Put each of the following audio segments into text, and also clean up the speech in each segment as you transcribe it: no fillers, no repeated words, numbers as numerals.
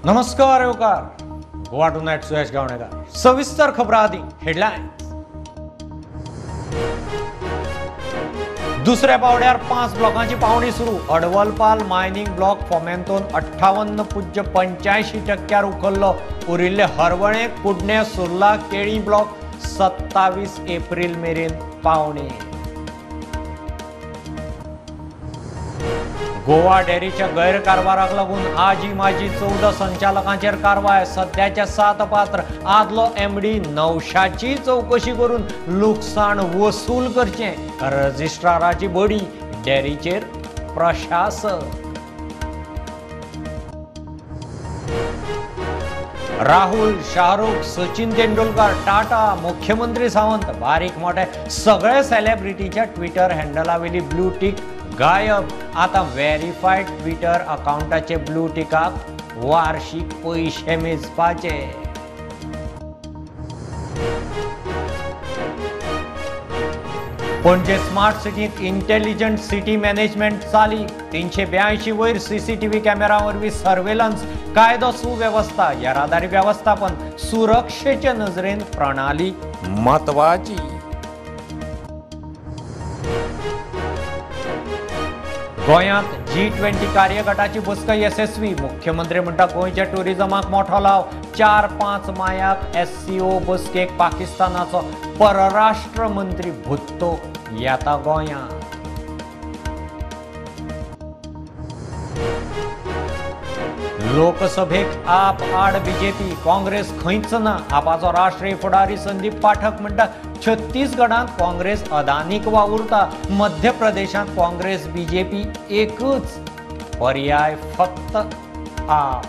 नमस्कार येवकार गोवा टुनायट सुयश गावणेकर. सविस्तर खबरां आदी हेडलायन्स. दुसऱ्या पावड्यार 5 ब्लॉकांची पावणी सुरू. अडवलपाल मायनिंग ब्लॉक फोमेंतोन 58.85% उखल्लो. उरिल्ले हरवळे, कुडणे, सुर्ला, केळी ब्लॉक 27 एप्रिल मेरेन पावणे. गोवा डेअरीच्या गैरकारभाराक लागून आजी माजी 14 संचालकांचेर कारवाय. सध्याच्या 7 पात्र. आदलो एमडी 900ची चौकशी करून लुकसाण वसूल करचें. रजिस्ट्राराची बडी, डेअरीचेर प्रशासक. राहुल, शाहरुख, सचिन तेंडुलकर, टाटा, मुख्यमंत्री सावंत, बारीक मोठे सगळे सेलिब्रिटीच्या ट्विटर हँडलावेली ब्लू टिक गायब. आता व्हेरीफाईड ट्विटर अकाउंटाचे ब्लू टिकाक वार्षिक पैशे मेजपाचे. पणजे स्मार्ट सिटींत इंटेलिजंट सिटी मॅनेजमेंट चाली. 382 वयर सीसीटीव्ही कॅमेरा वरवीं सर्वेलन्स, कायदो सुवेवस्था, येरादारी वेवस्थापन, सुरक्षेचे नजरेन प्रणाली म्हत्वाची. गोंयांत G20 कार्यगटाची बसका येसस्वी. मुख्यमंत्री म्हणटा गोंयच्या टुरिझमाक मोठो लाव. 4-5 मायाक SCO बसकेक पाकिस्तानाचो परराष्ट्र मंत्री भुत्तो येता गोंयांत. लोकसभेक आप आड बीजेपी, काँग्रेस खंयच ना. आपाचो राष्ट्रीय फुडारी संदीप पाठक म्हणटा छत्तीसगडांत काँग्रेस अदानीक वावुरता, मध्य प्रदेशांत काँग्रेस बीजेपी एकच, पर्याय फक्त आप.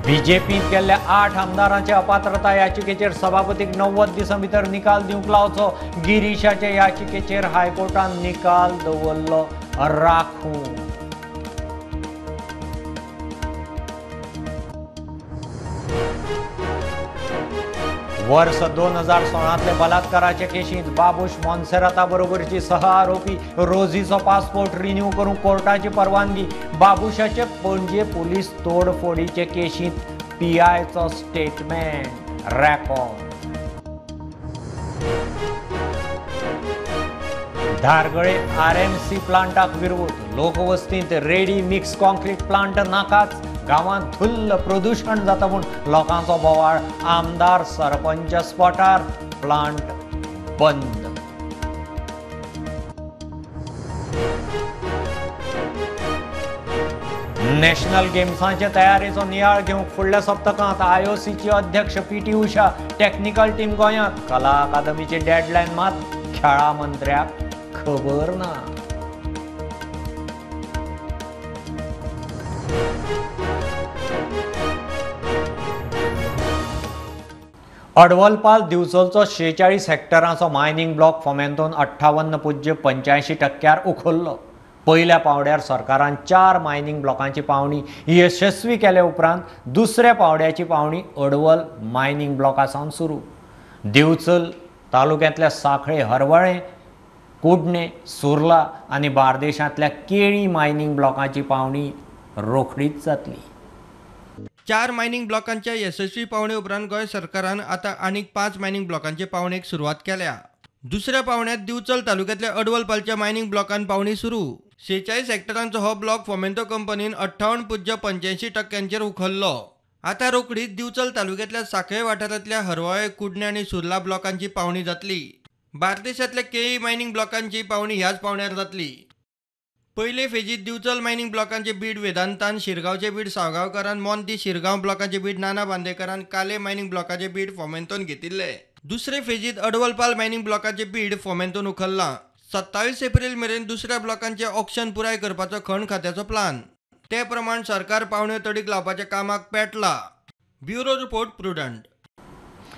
बीजेपींत गेल्ल्या 8 आमदारांच्या अपात्रता याचिकेचेर सभापतीक 90 दिसां भितर निकाल दिवंक लावचो. गिरीशाच्या याचिकेचेर हायकोर्टान निकाल दवरलो राखून. वर्स 2016 बलात्काराचे केशींत बाबूश मोन्सेराता बरोबरची सह आरोपी रोझीचो पासपोर्ट रिन्यू करूंक कोर्टाची परवानगी. बाबूशाचे पणजे पुलीस तोडफोडीचे केशींत पीआयचो स्टेटमेंट रेकॉर्ड. धारगळे RMC प्लांटाक विरोध. लोकवस्तींत रेडी मिक्स कॉन्क्रीट प्लांट नाकाच. गांवांत धुल्ल प्रदूषण जाता म्हूण लोकांचो बोवाळ. आमदार सरपंच स्पॉटार, प्लांट बंद. नॅशनल गेम्सांचे तयारेचो नियाळ घेवंक फुडल्या सप्तकांत IOCचे अध्यक्ष PT Usha, technical team गोंयांत. कला अकादमीची डेडलायन मात खेळा मंत्र्याक खबर ना. अडवलपाल दिवचलचो 46 हेक्टरांचो मायनिंग ब्लॉक फोमेंतोन 58.85% उखल्लो. पयल्या पावड्यार सरकारान 4 मायनिंग ब्लॉकांची पावणी यशस्वी केल्या उपरांत दुसऱ्या पावड्याची पावणी अडवल मायनिंग ब्लॉका सावन सुरू. दिवचल तालुक्यांतल्या साखळे, हरवळें, कुडणे, सुर्ला आनी बार्देशांतल्या केळी मायनिंग ब्लॉकांची पावणी रोखडीच जातली. 4 मायनिंग ब्लॉकांच्या यशस्वी पावणे उपरांत गोंय सरकारान आतां आनीक 5 मायनिंग ब्लॉकांचे पावणेक सुरवात केल्या. दुसऱ्या पावण्यात दिवचल तालुक्यांतल्या अडवलपालच्या मायनिंग ब्लॉकान पावणी सुरू. 46 हेक्टरांचो हो ब्लॉक फोमेंतो कंपनीन 58.85% उखल्लो. आतां रोखडीच दिवचल तालुक्यांतल्या साखळे वाठारांतल्या हरवळे, कुडणे आनी सुर्ला ब्लॉकांची पावणी जातली. बार्देशांतल्या केळी मायनिंग ब्लॉकांची पावणी ह्याच पावण्यार जातली. पयले फेजीत दिवचल मायनिंग ब्लॉकांचे बीड वेदांतान, शिरगांवचे बीड सावगांवकारान, मोंती शिरगांव ब्लॉकाचे बीड नाना बांदेकरान, काले मायनिंग ब्लॉकाचे बीड फोमेंतोन घेतिल्ले. दुसरे फेजीत अडवलपाल मायनिंग ब्लॉकाचे बीड फोमेंतोन उखल्लां. 27 एप्रिल मेरेन दुसऱ्या ब्लॉकांचे ऑक्शन पुराय करपाचो खण खात्याचो प्लान. ते प्रमाण सरकार पावण्यो तडीक लावपाच्या कामाक पेटला. Bureau report, Prudent.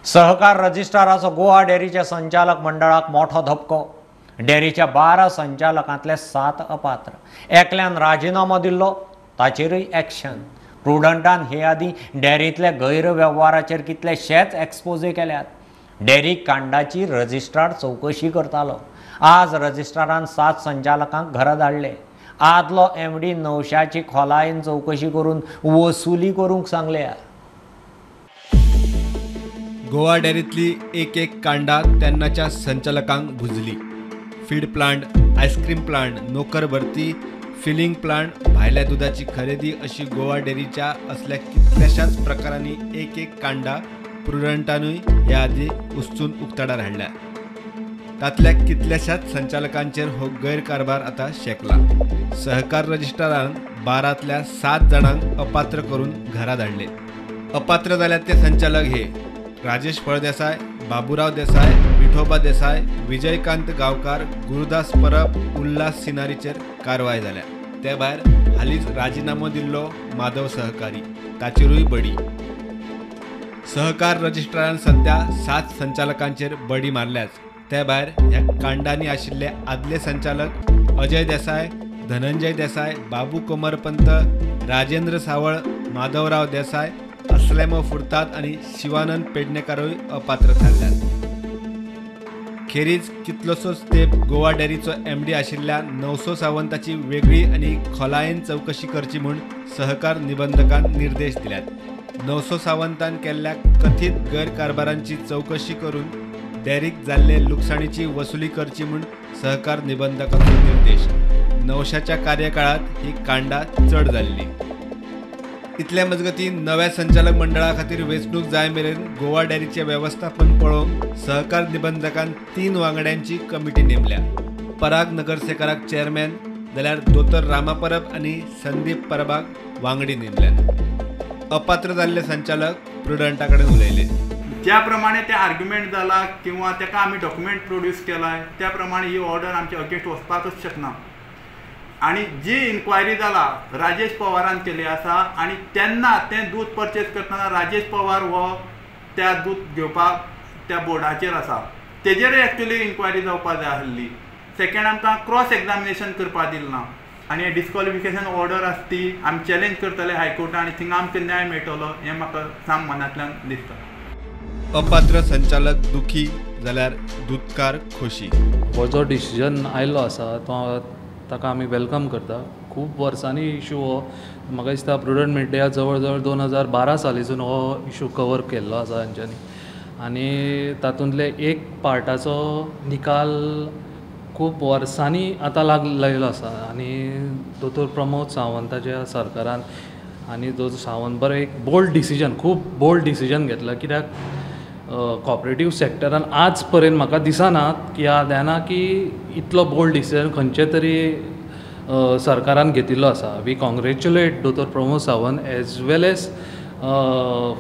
सहकार रजिस्ट्राराचो गोवा डेअरीच्या संचालक मंडळाक मोठो धपको. डेअरीच्या 12 संचालकांतले 7 अपात्र. एकल्यान राजिनामो दिल्लो, ताचेरूय एक्शन. प्रुडंटान हे आदीं डेअरींतल्या गैरवेव्हाराचेर कितलेशेच एक्सपोजे केल्यात. डेअरी कांडाची रजिस्ट्रार चौकशी करतालो. आज रजिस्ट्रारान 7 संचालकांक घरा धाडले. आदलो एमडी नवशाची खोलायेन चवकशी करून वसुली करूंक सांगल्या. गोवा डेअरीतली एक एक कांडा तेन्नाच्या संचालकांक भुजली. Feed plant, ice cream plant, नोकर भरती, फिलिंग प्लांट, भायल्या दुधाची खरेदी अशी गोवा डेअरीच्या असल्या कितल्याशाच प्रकारांनी एक एक कांडा प्रुडंटानूय ह्या आदी उस्तून उक्ताडार हाडल्या. तांतल्या कितल्याशाच संचालकांचेर हो गैरकारभार आतां शेकला. सहकार रजिस्ट्रारान 12तल्या 7 जाणांक अपात्र करून घरा धाडले. अपात्र जाल्यात ते संचालक हे राजेश फळदेसाय, बाबूराव देसाय, विठोबा देसाय, विजयकांत गांवकार, गुरुदास परब, उल्हास सिनारीचेर कारवाय जाल्या. ते भायर हालींच राजिनामो दिल्लो माधव सहकारी ताचेरूय बडी. सहकार रजिस्ट्रारान सध्या 7 संचालकांचेर बडी मारल्याच. ते भायर ह्या कांडांनी आशिल्ले आदले संचालक अजय देसाय, धनंजय देसाय, बाबू कोमरपंत, राजेंद्र सावळ, माधवराव देसाय, असलेमो फुर्ताद आनी शिवानंद पेडणेकारूय अपात्र थारल्यात. खेरीज कितलोसोच तेंप गोवा डेअरीचो एमडी आशिल्ल्या नवसो सावंताची वेगळी आनी खोलायेन चवकशी करची म्हूण सहकार निबंधकान निर्देश दिल्यात. नवसो सावंतान केल्ल्या कथीत गैरकारभारांची चवकशी करून डेअरीक जाल्ले लुकसाणीची वसुली करची म्हूण सहकार निबंधकाचो निर्देश. नवशाच्या कार्यकाळात ही कांडा चड जाल्ली. इतल्या मजगती नव्या संचालक मंडळा खातीर वेंचणूक जाय मेरेन गोवा डेअरीचें वेवस्थापन पळोवंक सहकार निबंधकान 3 वांगड्यांची कमिटी नेमल्या. पराग नगरसेकाराक चेअरमॅन जाल्यार दोतोर रामा परब आनी संदीप परबाक वांगडी नेमल्यात. अपात्र जाल्ले संचालक प्रुडंटा कडेन उलयले. ज्या प्रमाणे ते आर्ग्युमेंट जाला किंवा ताका आमी डॉक्युमेंट प्रोड्यूस केलाय त्या प्रमाणे ही ऑर्डर आमच्या अगेन्स्ट वचपाकच शकना. आनी जी इन्क्वायरी जाला राजेश पवारान केली आसा आनी तेन्ना तें दूद परचेज करतना राजेश पवार हो त्या दूद घेवपाक त्या बोर्डाचेर आसा, तेजेरय एक्चुअली इन्क्वायरी जावपाक जाय आसली. सेकेंड आमकां क्रॉस एग्जामिनेशन करपाक दिलें ना आनी डिस्क्वॉलिफिकेशन ऑर्डर आसा ती आमी चॅलेंज करतले हायकोर्टान आनी थिंगा आमकां न्याय मेळटलो हें म्हाका साम मनांतल्यान दिसता. अपात्र संचालक दुखी जाल्यार दुदकार खोशी. हो जो डिसिजन आयिल्लो आसा तो ताका आमी welcome करता. खूब वर्सांनी इशू हो म्हाका दिसता प्रुडंट मिडिया जवळ जवळ 2012 सालीसून हो इशू कवर केल्लो आसा हेंच्यांनी आनी तातूंतले एक पार्टाचो निकाल खूब वर्सांनी आतां लायलो आसा आनी दोतोर प्रमोद सावंताच्या सरकारान आनी दोतोर सावंत बरो एक बोल्ड डिसिजन, खूब बोल्ड डिसिजन घेतला. कित्याक कॉपरेटीव सॅक्टरान आज पर्यंत म्हाका दिसना की याद येना की इतलो बोल्ड डिसिजन खंयचे तरी सरकारान घेतिल्लो आसा. We congratulate दोतोर Pramod Sawant as well as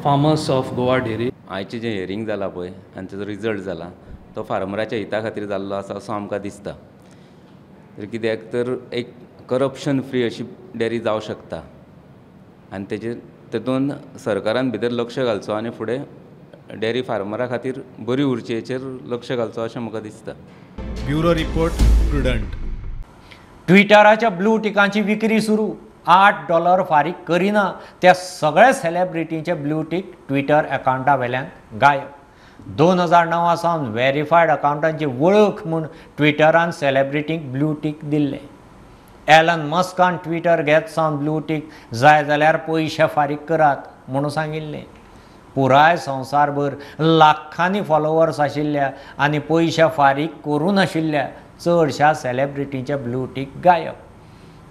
farmers of Goa dairy. आयचें जें हियरींग जालां पळय आनी तेजो रिजल्ट जाला तो फार्मराच्या हिता खातीर जाल्लो आसा असो आमकां दिसता. तर कित्याक तर एक करप्शन फ्री अशी डेअरी जावं शकता आनी तेजेर तेतून सरकारान भितर लक्ष घालचो आनी फुडें डेअरी फार्मरा खातीर बरी उरची हेचेर लक्ष घालचो अशें म्हाका दिसता. Bureau report, Prudent. ट्विटराच्या ब्लू टिकांची विक्री सुरू. $8 फारीक करिना त्या सगळ्या सेलेब्रिटींचे ब्लू टिक ट्विटर अकावंटा वेल्यान गायब. 2009 सावन व्हेरीफायड अकावंटांची वळख म्हूण ट्विटरान सेलेब्रिटींक ब्लू टिक दिल्ले. एलन मस्कान ट्विटर घेत सावन ब्लू टिक जाय जाल्यार पयशे फारीक करात म्हणून सांगिल्लें. पुराय संवसारभर लाखांनी फॉलोवर्स आशिल्ल्या आनी पयशे फारीक करूं नाशिल्ल्या चडशा सेलेब्रिटींचे ब्लू टिक गायब.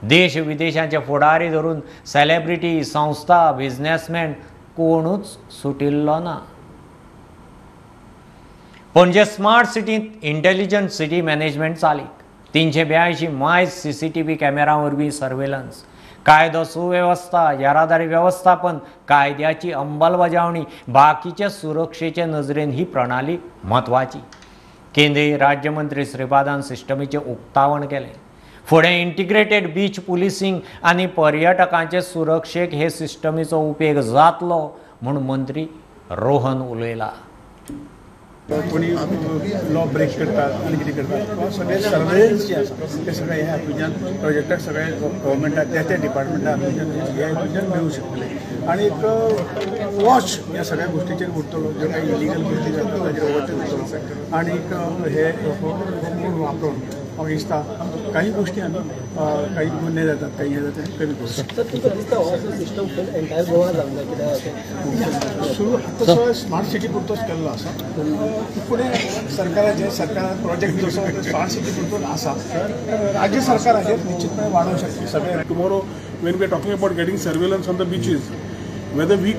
देश विदेशांचे फुडारी धरून सेलेब्रिटी, संस्था, बिजनेसमॅन कोणूच सुटिल्लो ना. पणजे स्मार्ट सिटींत इंटेलिजंट सिटी मॅनेजमेंट चालीक. 382 मायज CCTV camera वरवीं सर्वेलन्स, कायदो सुवेवस्था, येरादारी वेवस्थापन, कायद्याची अंमलबजावणी, बाकीचे सुरक्षेचे नजरेन ही प्रणाली म्हत्वाची. केंद्रीय राज्यमंत्री श्रीपादान सिस्टमीचें उक्तावण केलें. फुडें इंटिग्रेटेड बीच पुलिसींग आनी पर्यटकांचे सुरक्षेक हे सिस्टमीचो उपेग जातलो म्हूण मंत्री रोहन उलयला. कोणी लॉ ब्रेक करतात आनी कितें करतात सगळे सर्वेलन्स जे आसा ते सगळे ह्या हातूंतल्यान प्रोजेक्टाक सगळे गव्हर्मेंटाक त्या त्या डिपार्टमेंटा हातूंतल्यान ह्या हातूंतल्यान मेळूं शकतले आनी एक वॉच ह्या सगळ्या गोश्टीचेर उरतलो, ज्यो कांय इलिगल गोश्टी जाता ताजेर वॉच उरतलो आनी हे फोन वापरून म्हाका दिसता काही गोष्टी आमी काही गुन्हे जातात, काही हे जातात, कमी करू शकतो. सुरू आतां स्मार्ट सिटी पुरतोच केल्लो आसा. फुडें सरकाराचे सरकारान प्रोजेक्ट जसो स्मार्ट सिटी पुरतोच आसा, राज्य सरकाराचेर निश्चितपणे वाडोवंक शकता सगळे. Tomorrow when we are talking about getting surveillance on the beaches, whether we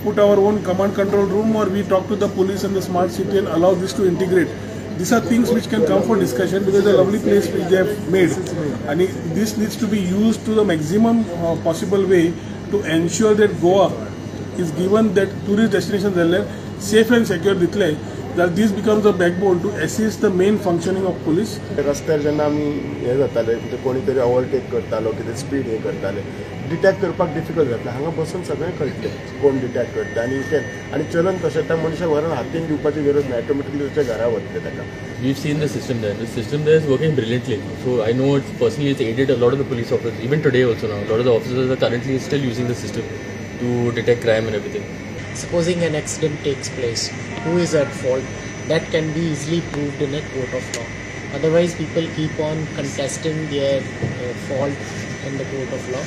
put our own command control room or we talk to the police and the smart city and allow this to integrate, these are things which can come for discussion because it's a lovely place which they have made, and this needs to be used to the maximum possible way to ensure that Goa is given that tourist destination safe and secure ditle, that this becomes a backbone to assist the main functioning of police. रस्त्यार जेन्ना आमी हें जाताले, म्हणजे कोणी तरी overtake करतालो, कितें स्पीड हें करताले, डिटॅक्ट करपाक डिफिकल्ट जातलें. हांगा बसून सगळें कळटलें कोण डिटॅक्ट करता आनी can आनी चलन कशें त्या मनशाक व्हरून हातीन दिवपाची गरज ना, ऑटोमॅटिकली ताच्या घरा वतलें ताका. We've seen the system there. The system there is working brilliantly. So I know it's personally it's aided a lot of the police officers. Even today also now, a lot of the officers are currently still using the system to detect crime and everything. Supposing an accident takes place, who is at fault? That can be easily proved in a court of law. Otherwise, people keep on contesting their fault in the court of law.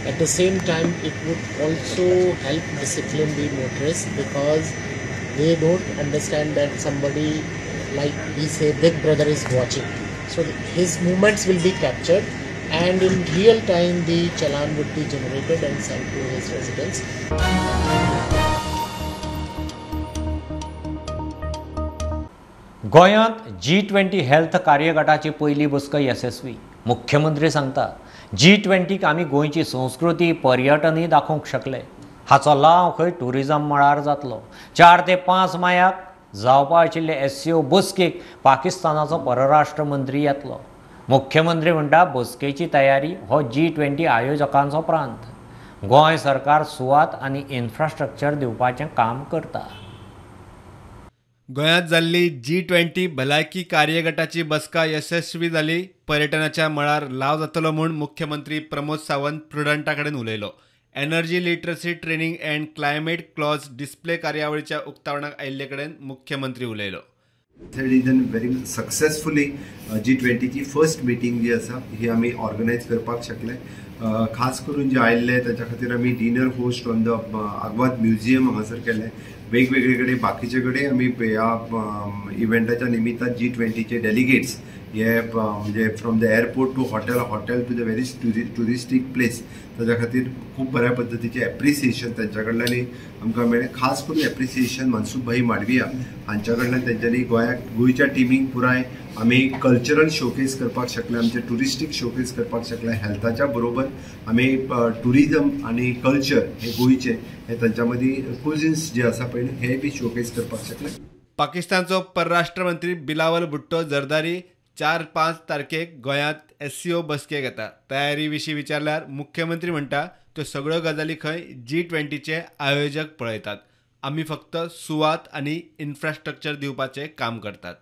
At the same time, it would also help discipline the motorists because they don't understand that somebody, like we say, Big Brother is watching. So his movements will be captured and in real time the challan would be generated and sent to his residence. गोंयांत G20 health कार्यगटाची पयली बसका येसस्वी. मुख्यमंत्री सांगता G20 आमी गोंयची संस्कृती पर्यटनूय दाखोवंक शकले. हाचो लाव खंय ट्युरिजम मळार जातलो. 4 ते 5 मायाक जावपा आशिल्ले SCO बसकेक पाकिस्तानाचो परराष्ट्र मंत्री येतलो. मुख्यमंत्री म्हणटा बसकेची तयारी हो G20 आयोजकांचो प्रांत. गोंय सरकार सुवात आनी इन्फ्रास्ट्रक्चर दिवपाचें काम करता. गोंयांत जाल्ली G20 भलायकी कार्यगटाची बसका यशस्वी जाली. पर्यटनाच्या मळार लाव जातलो म्हूण मुख्यमंत्री प्रमोद सावंत प्रुडंटा कडेन उलयलो. Energy literacy training and climate clause display कार्यावळीच्या उक्तावणाक आयिल्ले कडेन मुख्यमंत्री उलयलो. व्हेरी सक्सेसफुली G20ची फर्स्ट मिटींग जी आसा ही आमी ऑर्गनायज करपाक शकले. खास करून जे आयिल्ले ताच्या खातीर आमी dinner host on the Aguada museum हांगासर केलें. वेगवेगळे कडेन बाकीचे कडेन आमी ह्या इव्हेंटाच्या निमित्तान G20चे डेलिगेट्स हे म्हणजे from the airport to hotel, hotel to the very touristic place, ताच्या खातीर खूब बऱ्या पद्दतीचें एप्रिसिएशन तांच्या कडल्यान आमकां मेळ्ळें. खास करून एप्रिसिएशन मनसुख भाई माडविया हांच्या कडल्यान तेंच्यांनी गोंयाक गोंयच्या टिमीक पुराय आमी कल्चरल शोकेस करपाक शकले, आमचे ट्युरिस्टीक शोकेस करपाक शकले. हेल्थाच्या बरोबर आमी ट्युरिजम आनी कल्चर हे गोंयचे हे तांच्या मदीं कुझिन्स जे आसा पळय हे बी शोकेस करपाक शकले. पाकिस्तानचो परराष्ट्र मंत्री बिलावल भुट्टो जरदारी 4-5 तारखेक गोंयांत SCO बसकेक येता. तयारी विशीं विचारल्यार मुख्यमंत्री म्हणटा त्यो सगळ्यो गजाली खंय G20चे आयोजक पळयतात, आमी फक्त सुवात आनी इन्फ्रास्ट्रक्चर दिवपाचें काम करतात.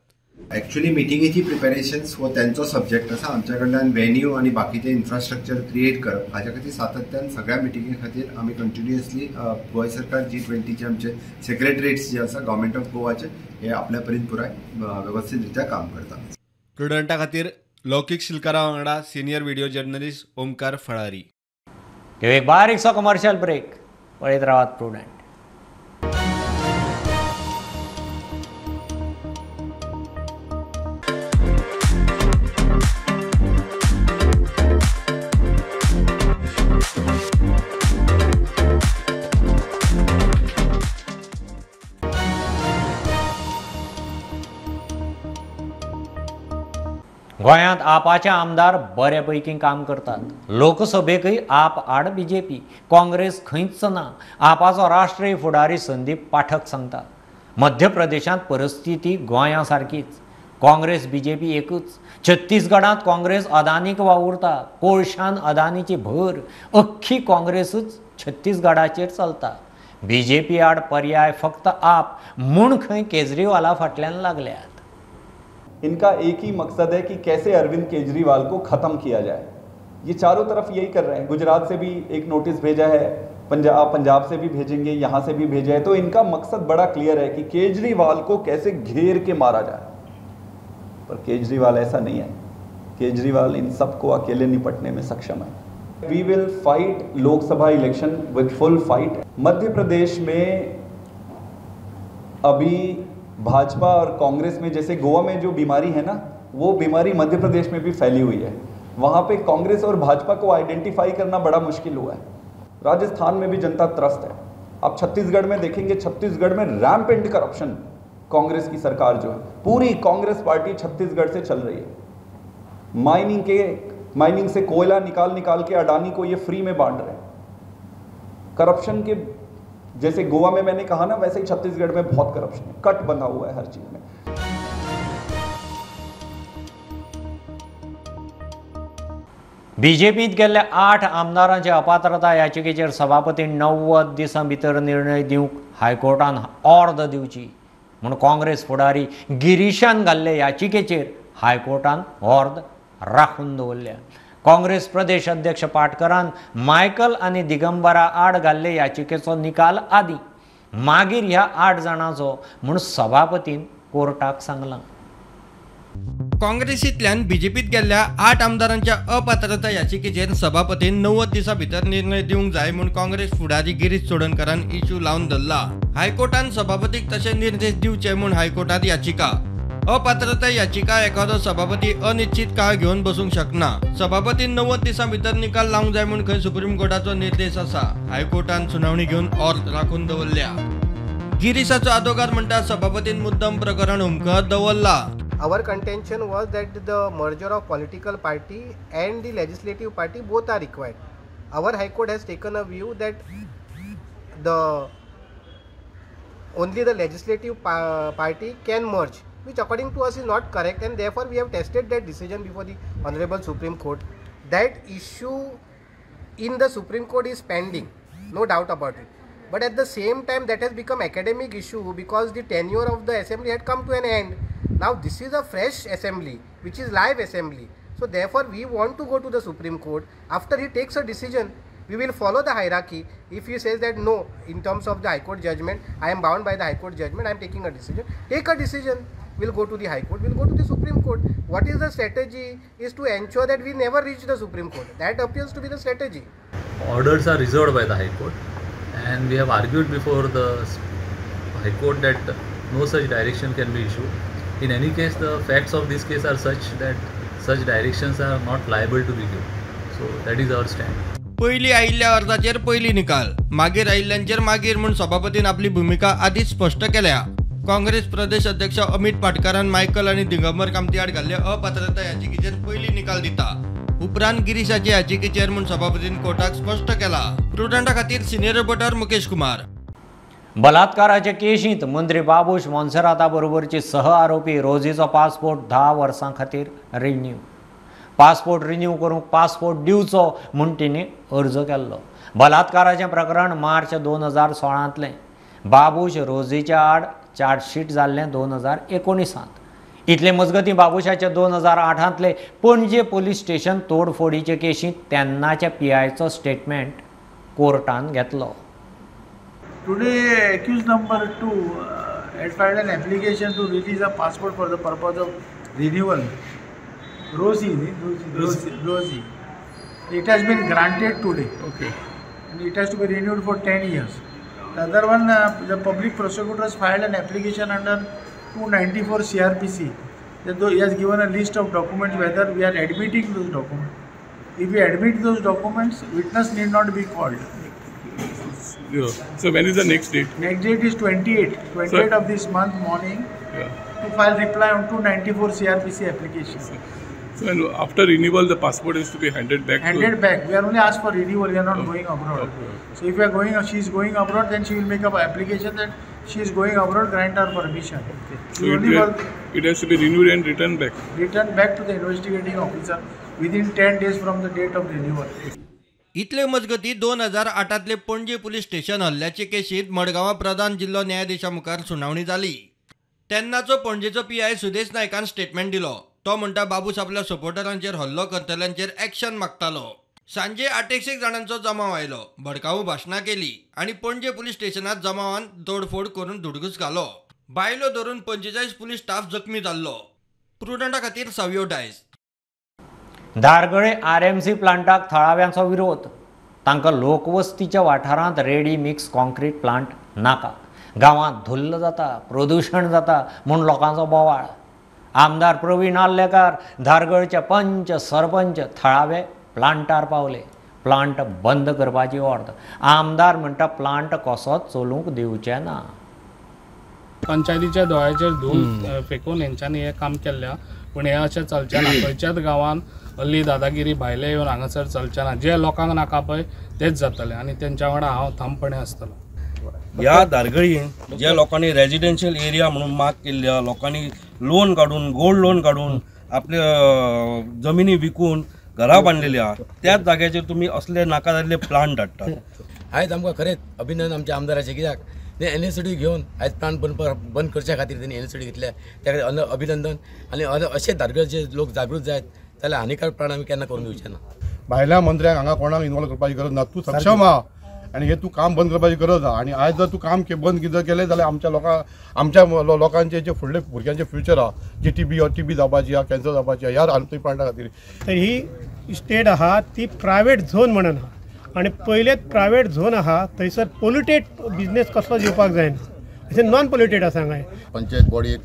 एक्चुअली मिटिंगेची प्रिपेरेशन्स हो त्यांचो सब्जेक्ट आसा. आमच्या कडल्यान वेन्यू आनी बाकीचें इन्फ्रास्ट्रक्चर क्रिएट करप हाच्या खातीर सातत्यान सगळ्या मिटिंगे खातीर आमी कंटिन्युअसली गोंय सरकार G20चे आमचे सेक्रेटरीट्स जे आसा गव्हर्मेंट ऑफ गोवाचे हे आपल्या परीन पुराय वेवस्थीत रित्या काम करता. प्रुडंटा खातीर लौकीक शिलकारा वांगडा senior video journalist Omkar Falari. एक बारीकसो कमर्शियल ब्रेक. पळयत रावात प्रुडंट. गोंयांत आपाचे आमदार बरे पैकी काम करतात. लोकसभेकय आप आड बीजेपी, काँग्रेस खंयच ना. आपाचो राष्ट्रीय फुडारी संदीप पाठक सांगता मध्य प्रदेशांत परिस्थिती गोंया सारकीच, काँग्रेस बीजेपी एकूच. छत्तीसगडांत काँग्रेस अदानीक वावुरता, कोळशान अदानीची भर, अख्खी काँग्रेसूच छत्तीसगडाचेर चलता. बीजेपी आड पर्याय फक्त आप म्हूण खंय केजरीवाला फाटल्यान लागल्यात. इनका एक ही मकसद है कि कैसे अरविंद केजरीवाल को ख़त्म किया जाए। ये चारों तरफ यही कर रहे हैं। गुजरात से भी एक नोटिस भेजा है, पंजाब से भी भेजेंगे, यहाँ से भी भेजा है। तो इनका मकसद बड़ा क्लियर है कि केजरीवाल को कैसे घेर के मारा जाए। पर केजरीवाल ऐसा नहीं है। केजरीवाल इन सबको अकेले निपटने में सक्षम है। We will fight Lok Sabha election with full fight. Madhya Pradesh में अभी भाजपा और कांग्रेस में, जैसे गोवा में जो बीमारी है ना, वो बीमारी मध्य प्रदेश में भी फैली हुई है। वहाँ पे कांग्रेस और भाजपा को आइडेंटिफाई करना बड़ा मुश्किल हुआ है। राजस्थान में भी जनता त्रस्त है। आप छत्तीसगढ़ में देखेंगे, छत्तीसगढ़ में रैम्पेंट करप्शन, कांग्रेस की सरकार जो है, पूरी कांग्रेस पार्टी छत्तीसगढ़ से चल रही है। माइनिंग से कोयला निकाल निकाल के अडानी को ये फ्री में बांट रहे हैं। करप्शन के, जैसे गोवा में मैंने कहा ना, वैसे ही छत्तीसगढ़ में बहुत करप्शन है, कट बंधा हुआ है हर चीज में। बीजेपीत गेल्ल्या 8 आमदारांचे अपात्रता याचिकेचेर सभापती 90 दिसां भितर निर्णय दिवंक हायकोर्टान ऑर्द दिवची म्हूण काँग्रेस फुडारी गिरीशान घाल्ले याचिकेचेर हायकोर्टान ऑर्द राखून दवरल्या। काँग्रेस प्रदेश अध्यक्ष पाटकरान मायकल आनी दिगंबरा आड घाल्ले याचिकेचो निकाल आदी मागीर ह्या 8 जाणांचो म्हूण सभापतीन कोर्टाक सांगलां। काँग्रेसींतल्यान बीजेपीत गेल्ल्या 8 आमदारांच्या अपात्रता याचिकेचेर सभापतीन 90 दिसां भितर निर्णय दिवंक जाय म्हूण काँग्रेस फुडारी गिरीश चोडणकारान इश्यू लावन धरला। हायकोर्टान सभापतीक तशे निर्देश दिवचे म्हूण हायकोर्टात याचिका। अपात्रता याचिका एखादो सभापती अनिश्चित काळ घेवन बसूंक शकना। सभापतीन 90 दिसां भितर निकाल लावंक जाय म्हूण खंय सुप्रीम कोर्टाचो निर्देश आसा। हायकोर्टान सुनावणी घेवन ऑर्द राखून दवरल्या। गिरीशाचो आदोगाद म्हणटा सभापतीन मुद्दम प्रकरण हुमकळत दवरला। Our contention was that the merger of political party and the legislative party both are required. Our High Court has taken a view that the only the legislative party can merge, which according to us is not correct, and therefore we have tested that decision before the Honorable Supreme Court. That issue in the Supreme Court is pending, no doubt about it. But at the same time, that has become academic issue because the tenure of the assembly had come to an end. Now this is a fresh assembly, which is live assembly. So therefore we want to go to the Supreme Court. After he takes a decision, we will follow the hierarchy. If he says that no, in terms of the High Court judgment, I am bound by the High Court judgment, I am taking a decision. Take a decision, we'll go to the High Court, we'll go to the Supreme Court. What is the strategy is to ensure that we never reach the Supreme Court. That appears to be the strategy. Orders are reserved by the High Court, and we have argued before the High Court that no such direction can be issued. In any case, the facts of this case are such that such directions are not liable to be given. So that is our stand. पयली आयिल्ल्या अर्जाचेर पयली निकाल, मागीर आयिल्ल्यांचेर मागीर म्हूण सभापतीन आपली भुमिका आदींच स्पश्ट केल्या। काँग्रेस प्रदेश अध्यक्ष अमित पाटकारान मायकल आनी दिगंबर कामती आड घाल्ले अपात्रता याचिकेचेर पयली निकाल दिता। उपरांत गिरीशाचे याचिकेचेर म्हूण सभापतीन कोर्टाक स्पश्ट केला। प्रुडंटा खातीर सिनियर रिपोर्टर मुकेश कुमार। बलात्काराचे केशींत मंत्री बाबूश मोन्सेराता बरोबरची सह आरोपी रोजीचो पासपोर्ट 10 वर्सां खातीर रिन्यू, पासपोर्ट रिन्यू करूंक पासपोर्ट दिवचो म्हूण तिणें अर्ज केल्लो। बलात्काराचें प्रकरण मार्च 2016तलें। बाबूश रोजीच्या आड चार्जशीट जाल्लें 2019त। इतले मजगतीं बाबूशाचे 2008तले पणजे पोलीस स्टेशन तोडफोडीचे केशींत तेन्नाच्या पीआयचो स्टेटमेंट कोर्टान घेतलो। Today, accused number 2 had filed an application to release a passport for the purpose of renewal. Rosie. It has been granted today. Okay. And it has to be renewed for 10 years. The other one, the public prosecutor has filed an application under 294 CRPC. He has given a list of documents whether we are admitting those documents. If we admit those documents, witness need not be called. Yeah. So when is the next date? Next date is 28 of this month morning, yeah, to file reply on 294 CRPC application. So and after renewal, the passport is to be handed back. Handed back. We are only asked for renewal. We are not going abroad. Okay. So if we are going, she is going abroad, then she will make up application that she is going abroad, grant her permission. Okay. So it has to be renewed and returned back. Returned back to the investigating officer within 10 days from the date of renewal. इतले मजगती 2008तले Panaji police station हल्ल्याचे केशींत मडगांवां प्रधान जिल्लो न्यायाधीशा मुखार सुनावणी जाली। तेन्नाचो पणजेचो PI Sudesh नायकान statement दिलो। तो म्हणटा बाबूश आपल्या सपोर्टरांचेर हल्लो करतल्यांचेर एक्शन मागतालो। सांजे 8-1 जाणांचो जमाव आयलो, भडकाऊ भाशणां केली आनी पणजे पुलीस स्टेशनांत जमावान तोडफोड करून धुडगूस घालो। बायलो धरून 45 पुलीस स्टाफ जखमी जाल्लो। प्रुडंटा खातीर सावियो डायस। धारगळे RMC प्लांटाक थळाव्यांचो विरोध. तांकां लोकवस्तीच्या वाठारांत रेडी मिक्स कॉन्क्रीट प्लांट नाका. गांवांत धुल्ल जाता, प्रदूशण जाता म्हूण लोकांचो बोवाळ. आमदार प्रवीण आर्लेकार, धारगळचे पंच सरपंच थळावे प्लांटार पावले. प्लांट बंद करपाची ऑर्द. आमदार म्हणटा प्लांट कसोच चलूंक दिवचे ना. पंचायतीच्या दोळ्याचेर धूळ फेकून हेंच्यांनी हें काम केल्लें, पूण हें अशें चलचें ना. खंयच्याच गांवांत अल्ली दादागिरी भायले येवन हांगासर चलचें ना. जे लोकांक नाका पळय तेच जातले आनी तेंच्या वांगडा हांव ठामपणे आसतलो. ह्या धारगळीन ज्या लोकांनी रेजिडेन्शियल एरिया म्हणून माग केल्ली आहा, लोकांनी लोन काडून, गोल्ड लोन काडून आपले जमिनी विकून घरां बांदलेली आहा, त्याच जाग्याचेर तुमी असले नाका जाल्ले प्लांट हाडटात. आयज आमकां खरेंच अभिनंदन आमच्या आमदाराचें, कित्याक ते NSD घेवन आयज प्लांट बंद करच्या खातीर तेणी NSD घेतल्या, त्या खातीर अभिनंदन. आनी अशे धारगळचे लोक जागृत जायत जाल्यार हानिकारक प्लांट आमी केन्ना करून दिवचे ना. भायल्या मंत्र्यांक हांगा कोणाक इन्वॉल्व करपाची गरज ना. तूं सक्षम आहा आनी हे तूं काम बंद करपाची गरज आहा. आनी आयज जर तूं काम बंद जर केलें जाल्यार आमच्या लोकांचे जे फुडले भुरग्यांचे फ्युचर आहा, जी टीबी जावपाची आहा, कॅन्सर जावपाची आहा, ह्या आमच्या प्लांटा खातीर. तर ही स्टेट आहा ती प्रायवेट झोन म्हणून आहा आनी पयलेच प्रायवेट झोन आहा थंयसर पोल्युटेड बिजनेस कसलोच येवपाक जायना, अशें नॉन पोल्युटेड आसा हांगा. पंचायत बॉडीक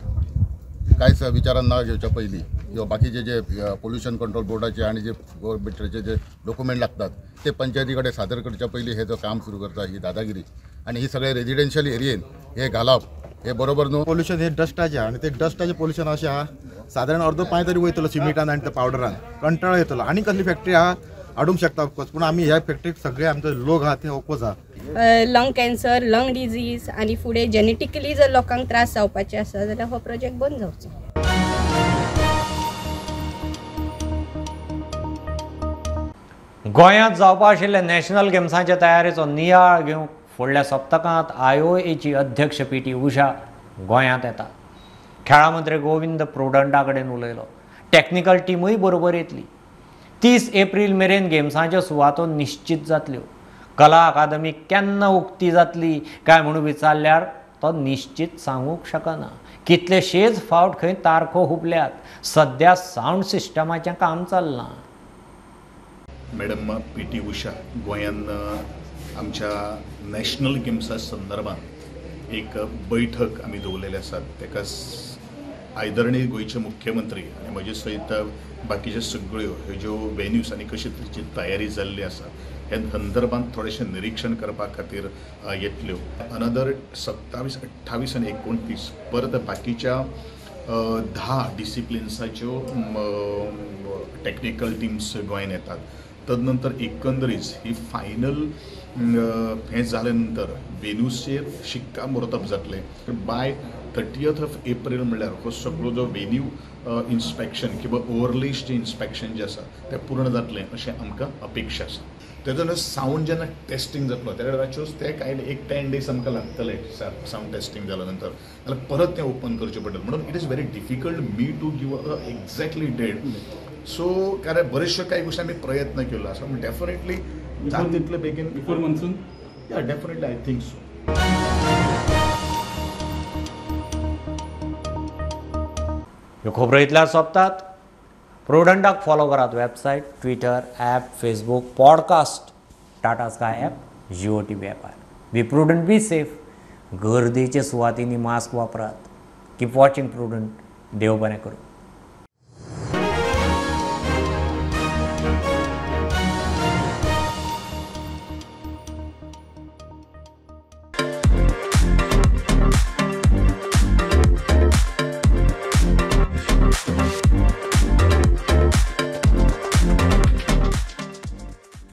कांयच विचारान न घेवच्या पयलीं किंवा बाकीचे जे पोल्युशन कंट्रोल बोर्डाचे आनी जे गव्हर्मेंटाचे जे डॉक्युमेंट लागतात ते पंचायती कडेन सादर करच्या पयलीं हे जो काम सुरू करता ही दादागिरी आनी ही सगळे रेजिडेन्शियल एरियेन हे घालप हे बरोबर न्हू. पोल्युशन हे डस्टाचें आनी ते डस्टाचें पोल्युशन अशें आहा सादारण अर्दो पांय तरी वयतलो सिमिटान आनी त्या पावडरान, कंटाळो येतलो. आनी कसली फॅक्टरी आहा हाडूंक शकता ऑफकोर्स, पूण आमी ह्या फॅक्टरीक सगळे आमचे लोक आहा ते ओपोज आहा. लंग कॅन्सर, लंग डिजीज आनी फुडें जेनेटिकली जर लोकांक त्रास जावपाचे आसा जाल्यार हो प्रोजेक्ट बंद जावचो. गोंयांत जावपा आशिल्ल्या नॅशनल गेम्सांच्या तयारेचो नियाळ घेवंक फुडल्या सप्तकांत IOAची अध्यक्ष PT Usha गोंयांत येता. खेळां मंत्री गोविंद प्रुडंटा कडेन उलयलो. टॅक्निकल टिमूय बरोबर येतली. 30 एप्रील मेरेन गेम्सांच्यो सुवातो निश्चित जातल्यो. कला अकादमी केन्ना उक्ती जातली काय म्हणून विचारल्यार तो निश्चित सांगूंक शकना. कितलेशेच फावट खंय तारखो हुपल्यात. सद्या सावंड सिस्टमाचें काम चल्लां. मॅडम PT Usha गोंयान आमच्या नॅशनल गेम्सा संदर्भात एक बैठक आमी दवरलेली आसा. ताका आदरणीय गोंयचे मुख्यमंत्री आनी म्हजे सयत बाकीच्यो सगळ्यो ह्यो ज्यो वेन्यूज आनी कशी तरेची तयारी जाल्ली आसा ह्या संदर्भात थोडेशें निरिक्षण करपा खातीर येतल्यो. अनदर 27, 28 आनी 29 परत बाकीच्या 10 डिसिप्लिन्साच्यो टॅक्निकल टिम्स गोंयान येतात. तदनंतर एकंदरीत ही फायनल हें जाले नंतर वेन्यूचेर शिक्कामोर्तब जातलें. बाय 30th April म्हणल्यार हो सगळो जो वेन्यू इन्स्पेक्शन किंवा ओवरलेज जें इन्स्पेक्शन जें आसा तें पूर्ण जातलें अशें आमकां अपेक्षा आसा. तेजो न्हू सावंड जेन्ना टेस्टिंग जातलो त्या वेळाचेर ते कांय एक 10 days आमकां लागतले सावंड टेस्टिंग जाल्या नंतर, जाल्यार परत तें ओपन करचें पडटलें. म्हणून it is very difficult me to give a exactly date. So कारण बरेचशे कांय गोश्टी आमी प्रयत्न केल्लो आसा, पूण डेफिनेटली जाता तितले बेगीन बिफोर मॉन्सून या डेफिनेटली I think so. ह्यो खबरो इतल्यार सोंपतात. प्रुडंटाक फॉलो करात website, Twitter, app, Facebook, podcast, Tata Sky app, Jio TV ॲपार. Be prudent, be safe. गर्देच्या सुवातींनी मास्क वापरात. Keep watching Prudent. देव बरें करूं.